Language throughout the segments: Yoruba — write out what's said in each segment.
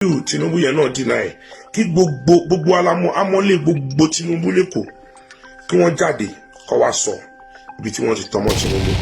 Tinubu yẹn náà deny ẹ̀. Kí gbogbo gbogbo alamọ amọ́lé gbogbo Tinubu lẹ́kọ̀ọ́, kí wọ́n jáde kó wá sọ ibi tí wọ́n ti tọmọ Tinubu.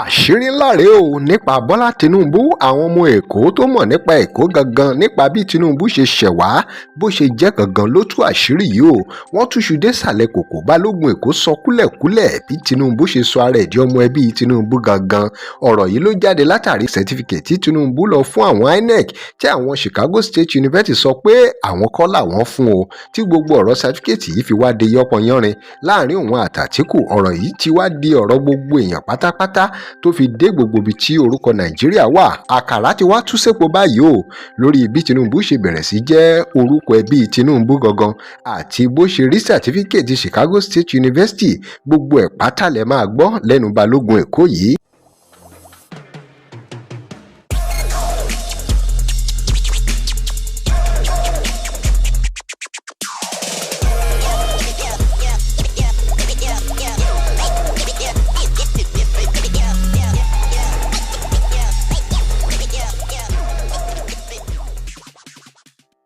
Àṣírí ńlá rèé o nípa Bọ́lá Tínúbù. Àwọn ọmọ Èkó tó mọ̀ nípa Èkó gangan, nípa bí Tinubu ṣe ṣẹ̀ wá, bó ṣe jẹ́ gangan ló tú àṣírí yìí o. Wọ́n túṣu désàlẹ̀ kòkó. Balógun Èkó sọ kúlẹ̀kúlẹ̀ bí Tinubu ṣe sọ ara ẹ̀ di ọmọ ẹbí Tinubu gangan. Ọ̀rọ̀ yìí ló jáde látàrí certificate tí Tinubu lọ fún àwọn INEC, tí àwọn Chicago State University sọ pé àwọn kọ́ làwọn fún o, tí gbogbo ọ̀rọ̀ certificate yìí fi wá di yánpọnyánrin láàrin òun àtàtìkù. Ọ̀rọ̀ yìí ti wá di ọ̀rọ̀ gbogbo èèyàn pátápátá, tó fi dé gbogbo ibi tí orúkọ Nàìjíríà wà. Àkàrà ti wá tú sépo báyìí o lórí bí Tinubu ṣe bẹ̀rẹ̀ sí jẹ́ orúkọ ẹbí Tinubu gangan àti bó ṣe rí certificate Chicago State University. Gbogbo ẹ̀ pátá lẹ máa gbọ́ lẹ́nu Balógun Èkó yìí.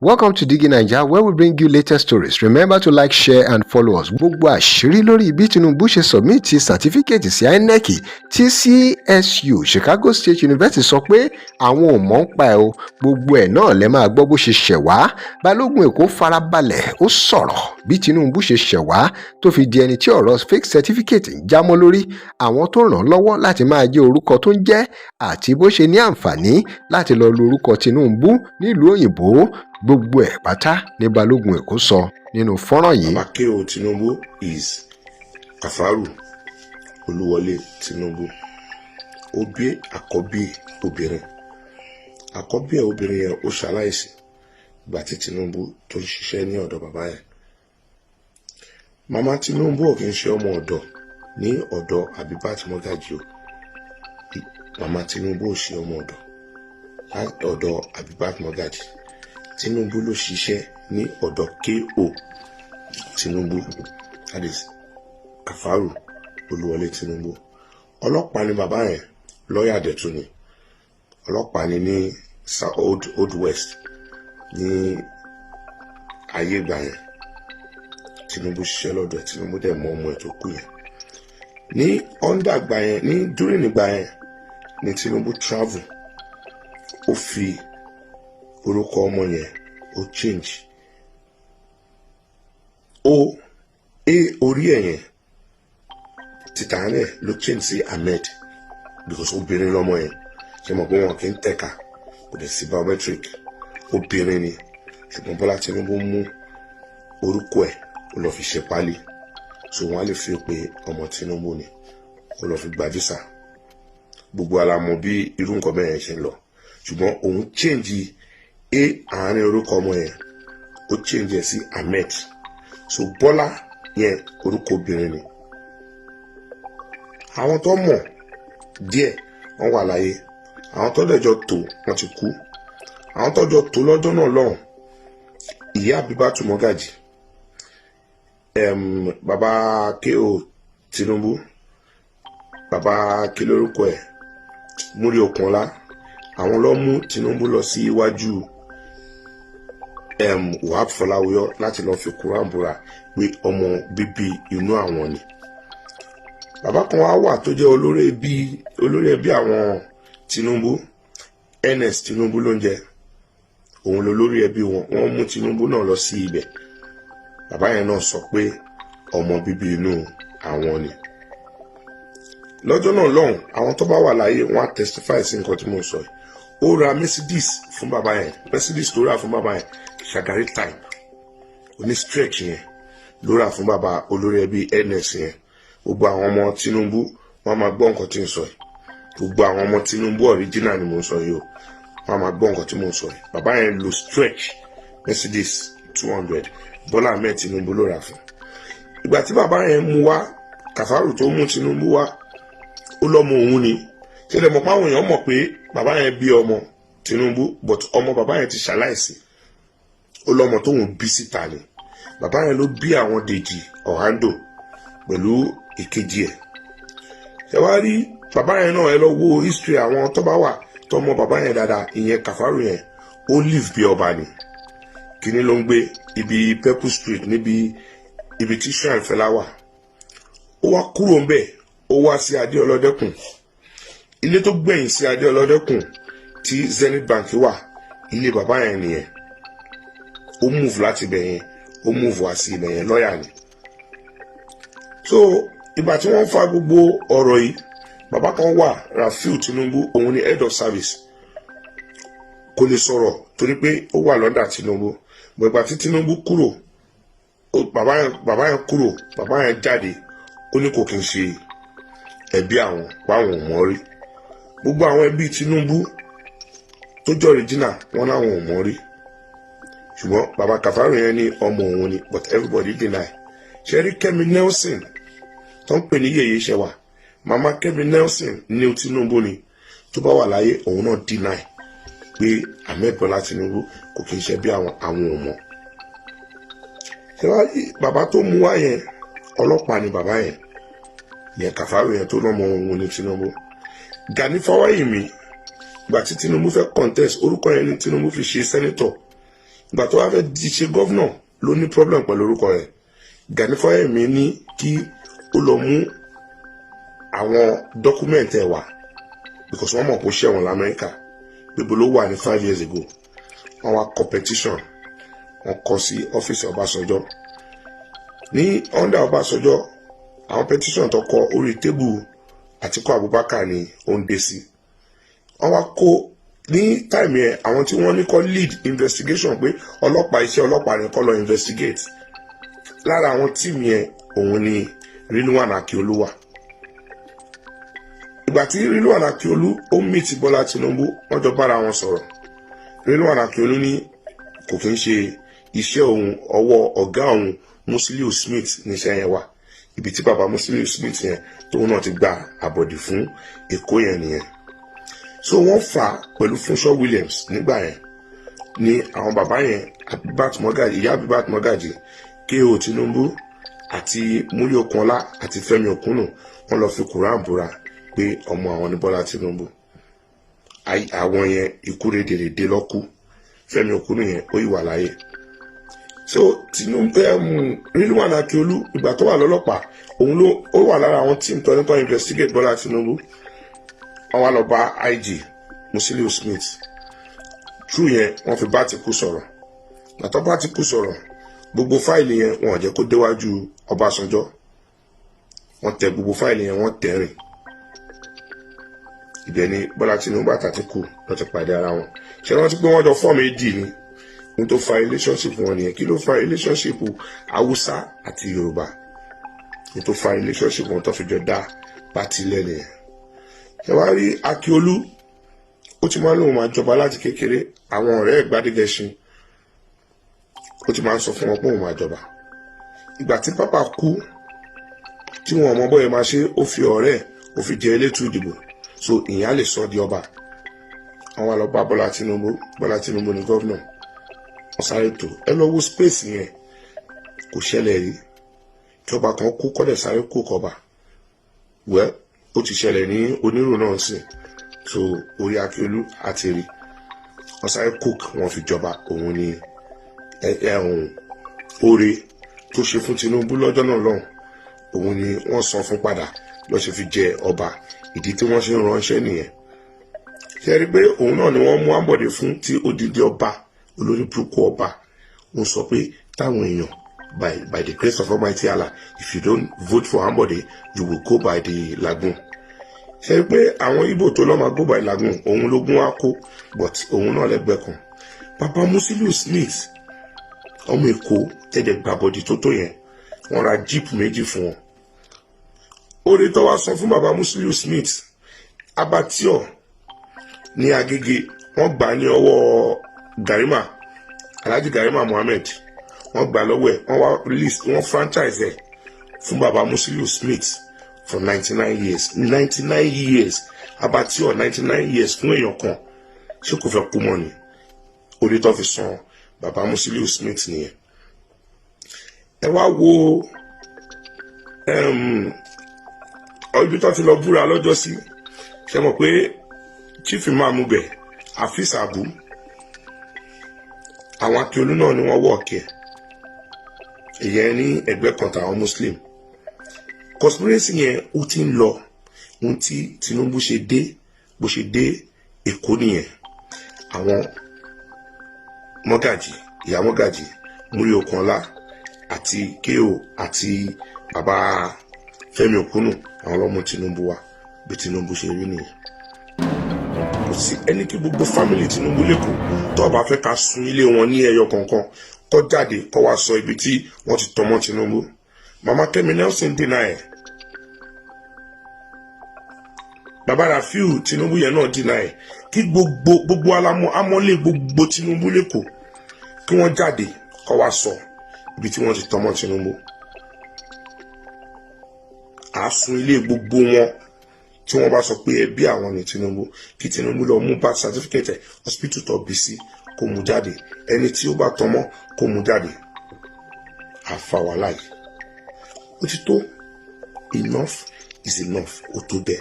Welcome to Digi Naija, where we bring you latest stories. Remember to like, share and follow us. Gbogbo àṣírí lórí bí Tinubu ṣe submit certificate sí INEC, tí CSU, Chicago State University, sọ pé àwọn ò mọ̀ nípa ẹ̀ o. Gbogbo ẹ̀ náà lẹ máa gbọ́ bó ṣe ṣẹ̀ wá. Balógun Èkó farabalẹ̀, ó sọ̀rọ̀ bí Tinubu ṣe ṣẹ̀ wá tó fi di ẹni tí ọ̀rọ̀ fake certificate ń já mọ́ lórí, àwọn tó ràn án lọ́wọ́ láti máa jẹ́ orúkọ tó ń jẹ́, àti bó ṣe ní àǹfààní láti lọ lo orúkọ Tinubu nílùú òyìnbó. Gbogbo ẹ̀ pátá ní Balógun Èkó sọ nínú fọ́nrán yìí. Baba K.O. Tinubu is Kafaru Olúwọlé Tinubu. Ó bí àkọ́bí obìnrin. Àkọ́bí ẹ̀ obìnrin yẹn, ó ṣaláìsí ìgbà tí Tinubu tó ń ṣiṣẹ́ ní ọ̀dọ̀ bàbá yẹn. Màmá Tinubu ò kì í ṣe ọmọ ọ̀dọ̀ ní ọ̀dọ̀ Abibat Mọ́gàjì o. Màmá Tinubu ò ṣe ọmọ ọ̀dọ̀ ọ̀dọ̀ Abibat Mọ́gàjì. Tinubu ló ṣiṣẹ́ ní ọ̀dọ̀ K.O. Tinubu, that is Kafaru Olúwọlé Tinubu. Ọlọ́pàá ni bàbá yẹn, lọ́ọ̀yà dẹ̀tún ni. Ọlọ́pàá ni ní Old Old West ní ayé ìgbà yẹn. Tinubu ṣiṣẹ́ lọ́dọ̀ ẹ̀. Tinubu dẹ̀ mọ ọmọ ẹ̀ tó kú yẹn ní under ìgbà yẹn, ní during ìgbà yẹn ní Tinubu travel. Ó fi orúkọ ọmọ yẹn, ó change ó a orí ẹ̀ yẹn tìtàánẹ̀ ló change sí Ahmed, because obìnrin lọmọ yẹn. Ṣe mọ̀ pé wọn kì í tẹ̀ka, kò dẹ̀ sí biometric, obìnrin ni. Ṣùgbọ́n Bọ́lá Tinubu mú orúkọ ẹ̀, ó lọ fi ṣe pálí, so wọ́n á lè fi pé ọmọ Tinubu ni. Ó lọ fi gba visa. Gbogbo ala mọ̀ bí irú nǹkan bẹ́ẹ̀ yẹn ṣe ń lọ. Ṣùgbọ́n òun change a àárín orúkọ ọmọ yẹn, ó change ẹ̀ sí Ahmed. So Bọ́lá yẹn, orúkọ obìnrin ni. Àwọn tó mọ̀ díẹ̀, wọ́n wà láyé. Àwọn tó dẹ̀jọ tó, wọ́n ti kú. Àwọn tó jọ tó lọ́jọ́ náà lọ́hùn, ìyá Àbíbátù Mọ́gàjì, bàbá K.O. Tinubu, bàbá kí lórúkọ ẹ̀, Múrí Òkúnlá, àwọn ló mú Tinubu lọ sí iwájú Wahab Fọláwíyọ láti lọ fi Quran búra pé ọmọ bíbí inú àwọn ni. Bàbá kan wá wà tó jẹ́ olórí ẹbí àwọn Tinubu, NS Tinubu ló ń jẹ́. Òun ló lórí ẹbí wọn. Wọ́n mú Tinubu náà lọ sí ibẹ̀. Bàbá yẹn náà sọ pé ọmọ bíbí inú àwọn ni. Lọ́jọ́ náà lọ́hùn, àwọn tó bá wà láyé, wọ́n á testify sí nǹkan tí mo sọ yìí. Ó ra Mercedes fún bàbá yẹn. Mercedes tó rà fún bàbá yẹn, Shagari type oní stretch yẹn ló rà fún bàbá olórí ẹbí NS yẹn. Gbogbo àwọn ọmọ Tinubu, wọ́n máa gbọ́ nǹkan tí ń sọ yìí. Gbogbo àwọn ọmọ Tinubu original ni mo ń sọ yìí o. Wọ́n máa gbọ́ nǹkan tí mo ń sọ yìí. Bàbá yẹn lo stretch Mercedes 200. Bọ́lá Ahmed Tinubu ló rà fún. Ìgbà tí bàbá yẹn mú wá, Kàfárù tó mú Tinubu wá, ó lọ́mọ òun ni. Ṣẹlẹ̀ mọ̀ pé àwọn èèyàn mọ̀ pé bàbá yẹn bí ọmọ Tinubu, but ọmọ bàbá yẹn ti ṣaláìsí. Ó lọ́mọ tóun bí síta ni. Bàbá yẹn ló bí àwọn Dèjì Ọ̀hándò pẹ̀lú ìkejì ẹ̀. Ṣe wá rí bàbá yẹn náà, ẹ lọ wo history àwọn tó bá wà tó mọ bàbá yẹn dáadáa, ìyẹn Kàfárù yẹn. Ó live bí ọba ni. Kíní ló ń gbé ibi Pepple Street, níbi ibi tí shrine Fẹlá wà. Ó wá kúrò ń bẹ̀, ó wá sí Adé Ọlọ́dẹ́kùn. Ilé tó gbẹ̀yìn sí Adé Ọlọ́dẹ́kùn tí Zenith Bank wà, ilé bàbá yẹn nìyẹn. Ó move láti ibẹ̀ yẹn, ó move wá sí ibẹ̀ yẹn. Lọ́ọ̀yà ni. So ìgbà tí wọ́n ń fa gbogbo ọ̀rọ̀ yìí, bàbá kan wà, Rafiu Tinubu, òun ni head of service. Kò lè sọ̀rọ̀ torí pé ó wà lọ́dà Tinubu. Bọ̀ ìgbà tí Tinubu kúrò, bàbá yẹn kúrò, bàbá yẹn jáde, ó ní kò kí n ṣe ẹbí àwọn, páwọn ò mọ̀ rí. Gbogbo àwọn ẹbí Tinubu tó jẹ́ original wọn láwọn ò mọ̀ rí, ṣùgbọ́n bàbá Kàfárù yẹn ní ọmọ òun ni, but everybody deny. Ṣe rí Kẹ́mi Nelson tó ń pè ní Yèyé Ṣẹwà, mama Kẹ́mi Nelson ní Tinubu ni, tó bá wà láyé, òun náà deny pé Ahmed Bọ́lá Tinubu kò kí n ṣe bí àwọn, àwọn ò mọ̀. Ṣé wàá rí bàbá tó mú wá yẹn, ọlọ́pàá ni bàbá yẹn yẹn, Kàfárù yẹn tó lọ́mọ òun ní Tinubu. Gani Fáwẹ́hìnmí, ìgbà tí Tinubu fẹ́ contest, orúkọ yẹn ní Tinubu fi ṣe senator. Ìgbà tó wá fẹ́ di ṣe governor ló ní problem pẹ̀lú orúkọ rẹ̀. Gani Fáwẹ́hìnmí ní kí ó lọ mú àwọn document ẹ̀ wá, because wọ́n mọ̀ kó ṣẹ̀wọ̀n lamẹ́ríkà gbogbo ló wà ní 5 years ago. Wọ́n wá competition, wọ́n kọ sí ọ́fíìsì Ọbásanjọ́ ní under Ọbásanjọ́. Àwọn petition tó kọ, orí table Àtíkù Abubakar ni ó ń dé sí. Wọ́n wá kó ní time yẹn, àwọn tí wọ́n ní kó lead investigation, pé ọlọ́pàá, iṣẹ́ ọlọ́pàá ni kó lọ investigate. Lára àwọn team yẹn, òun ni Rilwan Akiolu wà. Ìgbà tí Rilwan Akiolu ó meet Bọ́lá Tinubu, wọ́n jọ bára wọn sọ̀rọ̀. Rilwan Akiolu ní kò kí ń ṣe iṣẹ́ òun, ọwọ́ ọ̀gá òun Musiliu Smith níṣẹ́ yẹn wà. Ibi tí baba Musiliu Smith yẹn tóun náà ti gba àbọ̀dì fún Èkó yẹn nìyẹn. So wọ́n fà á pẹ̀lú Funsho Williams nígbà yẹn ní àwọn bàbá yẹn, Abibat Mogaji, ìyá Abibat Mogaji, K.O. Tinubu àti Múlí Okunola àti Fẹ́mi Òkúnnù, wọ́n lọ fi Quran búra pé ọmọ àwọn ní Bọ́lá Tinubu. Àwọn yẹn, ikú rédèrèdè lọ́kú. Fẹ́mi Òkúnnù yẹn, ó yìí wà láyé. So Tinubu, Rilwan Akiolu, ìgbà tó wà lọ́lọ́pàá, òun ló ó wà lára àwọn team tó ní kó investigate Bọ́lá Tinubu. Wọ́n wá lọ bá IG Musiliu Smith. Through yẹn, wọ́n fi bá Àtìkù sọ̀rọ̀. Gbàtọ́ bá Àtìkù sọ̀rọ̀, gbogbo fáìlì yẹn, wọn ò jẹ́ kó déwájú Ọbásanjọ́. Wọ́n tẹ gbogbo fáìlì yẹn, wọ́n tẹ̀ rìn. Ibẹ̀ ni Bọ́lá Tinubu àtàtìkù ló ti pàdé ara wọn. Ṣé rántí pé wọ́n jọ form AD ni? Ohun tó fa relationship wọn nìyẹn. Kí ló fa relationship Haúsá àti Yorùbá? Ohun tó fa relationship wọn tó fi jọ dá party lẹ́nu yẹn. Ṣé wàá rí Akíolú, ó ti máa ń lóun máa jọba láti kékeré. Àwọn ọ̀rẹ́ ẹ̀ Gbádégẹṣin, ó ti máa ń sọ fún wọn pé òun máa jọba. Ìgbà tí pápá kú, tí wọn mọ bóyá máa ṣe, ó fi ọ̀rẹ́ ẹ̀, ó fi jẹ elétò ìdìbò, so ìyẹn á lè sọ di ọba. Wọn wá lọ bá Bọ́lá Tinubu. Bọ́lá Tinubu ní governor. Wọ́n sáré tó ẹ lọ wo space yẹn, kò ṣẹlẹ̀ rí kí ọba kan kú kọ́dẹ̀ sáré kú kọba. Wẹ́ ó ti ṣẹlẹ̀ ní Onírò náà sí. So orí Akíolú àti rí, wọ́n sáré cook, wọ́n fi jọba. Òun ni ẹ̀hún oore tó ṣe fún Tinubu lọ́jọ́ náà lọ́hùn, òun ni wọ́n san fún padà lọ́ ṣe fi jẹ ọba. Ìdí tí wọ́n ṣe ń ránṣẹ́ nìyẹn. Ṣe rí i pé òun náà ni wọ́n mú Àbọ̀dé fún, tí odidi ọba, olórí burúkú ọba, ó sọ pé táwọn èèyàn, by the grace of Almighty Allah, if you don't vote for Ambode, you will go by the lagoon. Ṣe rí i pé àwọn Igbo tó lọ́ máa go by lagoon, òun ló gún wá kó, but òun náà lẹ́gbẹ̀ẹ́ kan. Bàbá Musiliu Smith, ọmọ Èkó tẹ̀dẹ̀ gbàbọ̀dì tó tó yẹn, wọ́n ra jeep méjì fún wọn. Oore tó wá san fún bàbá Musiliu Smith, abattoir ní Agége, wọ́n gbà ní ọwọ́ Garima, Alhaji Garima Mohammed. Wọ́n gbà lọ́wọ́ ẹ̀, wọ́n wá release, wọ́n franchise ẹ̀ fún bàbá Musiliu Smith for 99 years. 99 years, abattoir 99 years fún èèyàn kan, ṣé kò fẹ́ kú mọ́ ni? Oore tó fi san bàbá Musiliu Smith nìyẹn. Ẹ wá wo ibi tó ti lọ búra lọ́jọ́ sí. Ṣe mọ̀ pé chief imam bẹ̀, Afis Abu, Àwọn Akíolú náà ni wọ́n wọ̀ kí ẹ̀ ìyẹn ní ẹgbẹ́ kan tàwọn Muslim. Conspiracy yẹn, ó ti ń lọ. Ohun tí Tinubu ṣe dé, bó ṣe dé Èkó nìyẹn. Àwọn mọ́gàjì, ìyá mọ́gàjì Múrí Okunola àti KO àti bàbá Fẹ́mi Òkúnnù, àwọn ọlọ́mọ Tinubu wa. Bí Tinubu ṣe rí nìyẹn. Kò sí ẹni kí gbogbo family Tinubu l'Ékòó, tó bá fẹ́ ká sun ilé wọn ní ẹyọ kọ̀ọ̀kan, kó jáde, kó wá sọ ibi tí wọ́n ti tọmọ Tinubu. Mama Kẹ́mi Nelson deny ẹ̀, bàbá Rafiu Tinubu yẹn náà deny ẹ̀. Kí gbogbo alamọ amọ́lé gbogbo Tinubu l'Ékòó, kí wọ́n jáde, kó wá sọ ibi tí wọ́n ti tọmọ Tinubu. À sun ilé gbogbo wọn tí wọ́n bá sọ pé ẹbí àwọn ní Tinubu. Kí Tinubu lọ mú birth certificate, hospital tó bí sí, kó mú jáde. Ẹni tí ó bá tọmọ, kó mú jáde. Àfa wàhálà yìí, ó ti tó. Enough is enough. Ó tó bẹ́ẹ̀.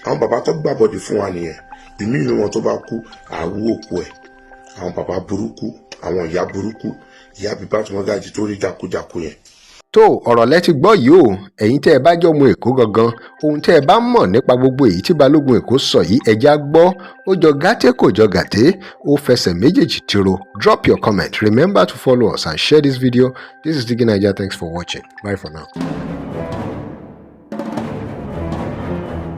Àwọn bàbá tó gbàbọ̀dì fún wa nìyẹn. Ìmí ìlú wọn tó bá kú, àwú òkú ẹ̀. Àwọn bàbá burúkú, àwọn ìyá burúkú, ìyá bíbá tí wọ́n gàjì tó rí jákújákú yẹn. Tó, ọ̀rọ̀ lẹ ti gbọ́ yìí o. Ẹ̀yin tẹ́ ẹ bá jọ ọmọ Èkó gangan, ohun tẹ́ ẹ bá mọ̀ nípa gbogbo èyí tí Balógun Èkó sọ yìí, ẹja gbọ́. Ó jọ gàtẹ́, kò jọ gàtẹ́, ó fẹsẹ̀ méjèèjì tiro. Drop your comment. Remember to follow us and share this video. This is Digi Naija. Thanks for watching. Bye for now.